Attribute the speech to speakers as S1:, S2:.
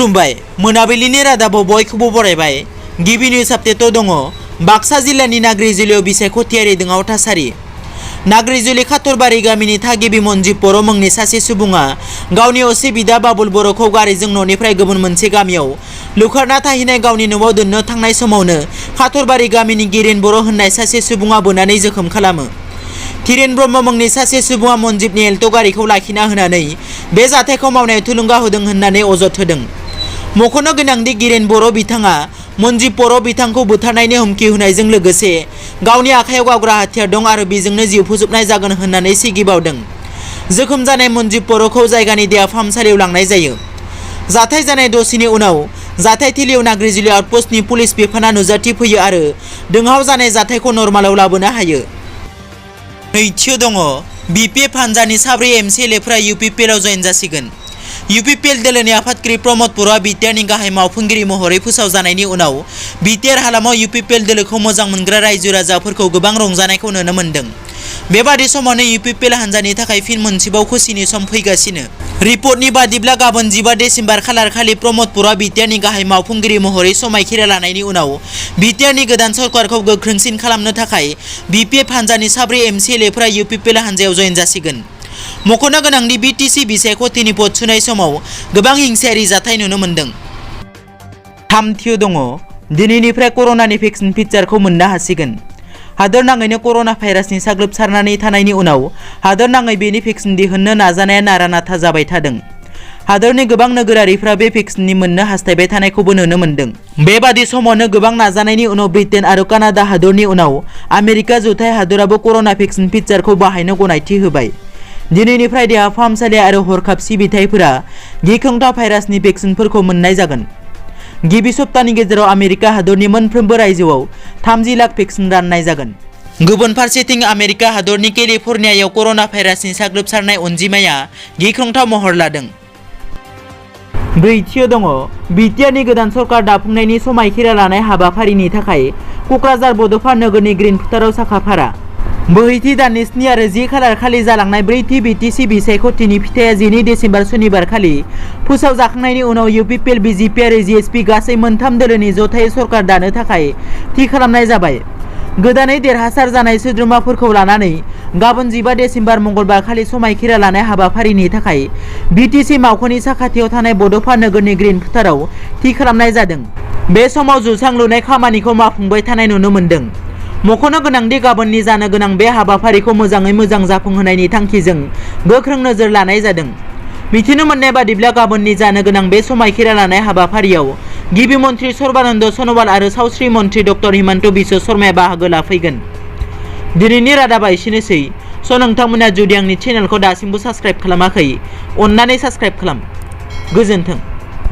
S1: खुलुमबाय मोनाबिलिनि रादाबाव बयखौबो बरायबाय। गिबि निउज आपडेटआव दङ बाक्सा जिल्लानि नाग्रिजुलियाव बिसायख'थियारि दोङाव थासारि। नाग्रिजुलि खाथरबारि गामिनि थागिबि मनजिब बर' मुंनि सासे सुबुङा गावनि असे बिदा बाबुल बर'खौ गारिजों न'निफ्राय गुबुन मोनसे गामियाव लुखारना थाहैनाय गावनि न'आव दोननो थांनाय समावनो खाथरबारि गामिनि गिरेन बर' होननाय सासे सुबुङा बुनानै जोखोम खालामो। धीरेन ब्रह्म मुंनि सासे सुबुङा मनजिबनि एल्ट' गारिखौ लाखिना होनानै बे जाथायखौ मावनायाव थुलुंगा होदों होननानै अजद होदों। मख'नो गोनांदि गिरेन बर' बिथाङा मनजिब बर' बिथांखौ बुथारनायनि हुमखि होनायजों लोगोसे गावनि आखायाव गावग्रा हाथियार दं आरो बेजोंनो जिउ फोजोबनाय जागोन होननानै सिगिबावदों। जोखोम जानाय मनजिब बर'खौ जायगानि देहा फाहामसालियाव लांनाय जायो। जाथाय जानाय दसेनि उनाव जाथायथिलियाव नाग्रिजुलि आउटपस्टनि पुलिस बिफाना नुजाथिफैयो आरो दोंहाव जानाय जाथायखौ नर्मालाव लाबोनो हायो। नैथियाव दङ बिपिएफ हानजानि साब्रै एमसिएलएफोरा इउपिपिएलआव जयेन जासिगोन। इउपिपिएल दोलोनि आफादगिरि प्रमद बर'आ बिटिआरनि गाहाय मावफुंगिरि महरै फोसावजानायनि उनाव बिटिआर हालामाव इउपिपिएल दोलोखौ मोजां मोनग्रा रायजो राजाफोरखौ गोबां रंजानायखौ नुनो मोन्दों। बेबादि समावनो इउपिपिएल हानजानि थाखाय फिन मोनसेबाव खुसिनि सम फैगासिनो। रिपर्टनि बादिब्ला गाबोन 15 डिसेम्बर खालारखालि प्रमद बर'आ बिटिआरनि गाहाय मावफुंगिरि महरै समायखिरा लानायनि उनाव बिटिआरनि गोदान सरकारखौ गोख्रोंसिन खालामनो थाखाय बिपिएफ हानजानि साब्रै एमसिएलएफोरा इउपिपिएल हानजायाव जयेन जासिगोन। मख'नो गोनांदि बिटिसि बिसायख'थिनि भट सुनाय समाव गोबां हिंसायारि जाथाय नुनो मोन्दों। थामथियाव दङ दिनैनिफ्राय कर'नानि भेक्सिन पिक्चारखौ मोननो हासिगोन। हादर नाङैनो कर'ना भाइरासनि साग्लोबसारनानै थानायनि उनाव हादर नाङै बेनि भेक्सिन दिहुननो नाजानाया नारा-नाथा जाबाय थादों। हादरनि गोबां नोगोरारिफ्रा बे भेक्सिननि मोननो हास्थायबाय थानायखौबो नुनो मोन्दों। बेबादि समावनो गोबां नाजानायनि उनाव ब्रिटेन आरो कानाडा हादरनि उनाव आमेरिका जुथाइ हादराबो कर'ना भेक्सिन पिक्चारखौ बाहायनो गनायथि होबाय। दिनैनिफ्राय देहा फाहामसालि आरो हरखाब सिबिथाइफोरा गिख्रंथाव भाइरासनि भेक्सिनफोरखौ मोननाय जागोन। गिबि सप्तानि गेजेराव आमेरिका हादरनि मोनफ्रोमबो रायजोआव 30 लाख भेक्सिन राननाय जागोन। गुबुन फारसेथिं आमेरिका हादरनि केलिफर्नियायाव कर'ना भाइरासनि साग्लोबसारनाय अनजिमाया गिख्रंथाव महर लादों। ब्रैथियाव दङ बिटिआरनि गोदान सरकार दाफुंनायनि समायखिरा लानाय हाबाफारिनि थाखाय क'क्राझार बड'फा नोगोरनि ग्रिन फोथाराव साखाफारा। बोहैथि दाननि 7 आरो 10 खालार खालि जालांनाय ब्रैथि बिटिसि बिसायख'थिनि फिथाइया 12 डिसेम्बर सनिबार खालि फोसावजाखांनायनि उनाव इउपिपिएल बिजेपि आरो जिएसपि गासै मोनथाम दोलोनि जथायै सरकार दानो थाखाय थि खालामनाय जाबाय। गोदानै देरहासार जानाय सोद्रोमाफोरखौ लानानै गाबोन 15 डिसेम्बर मंगलबार खालि समायखिरा लानाय हाबाफारिनि थाखाय बिटिसि मावख'नि साखाथियाव थानाय बड'फा नोगोरनि ग्रिन फोथाराव थि खालामनाय जादों। बे समाव जौसां लुनाय खामानिखौ मावफुंबाय थानाय नुनो मोन्दों। मख'नो गोनांदि गाबोननि जानो गोनां बे हाबाफारिखौ मोजाङै मोजां जाफुंहोनायनि थांखिजों गोख्रों नोजोर लानाय जादों। मिथिनो मोननाय बादिब्ला गाबोननि जानो गोनां बे समायखिरा लानाय हाबाफारियाव गिबि मन्त्रि सर्बानन्द सन'वाल आरो सावस्रि मन्त्रि डक्टर हिमन्त बिश्व शर्माया बाहागो लाफैगोन। दिनैनि रादाबा एसेनोसै। नोंथांमोना जुदि आंनि चेनेलखौ दासिमबो साबस्क्राइब खालामाखै अन्नानै साबस्क्राइब खालाम। गोजोन्थों।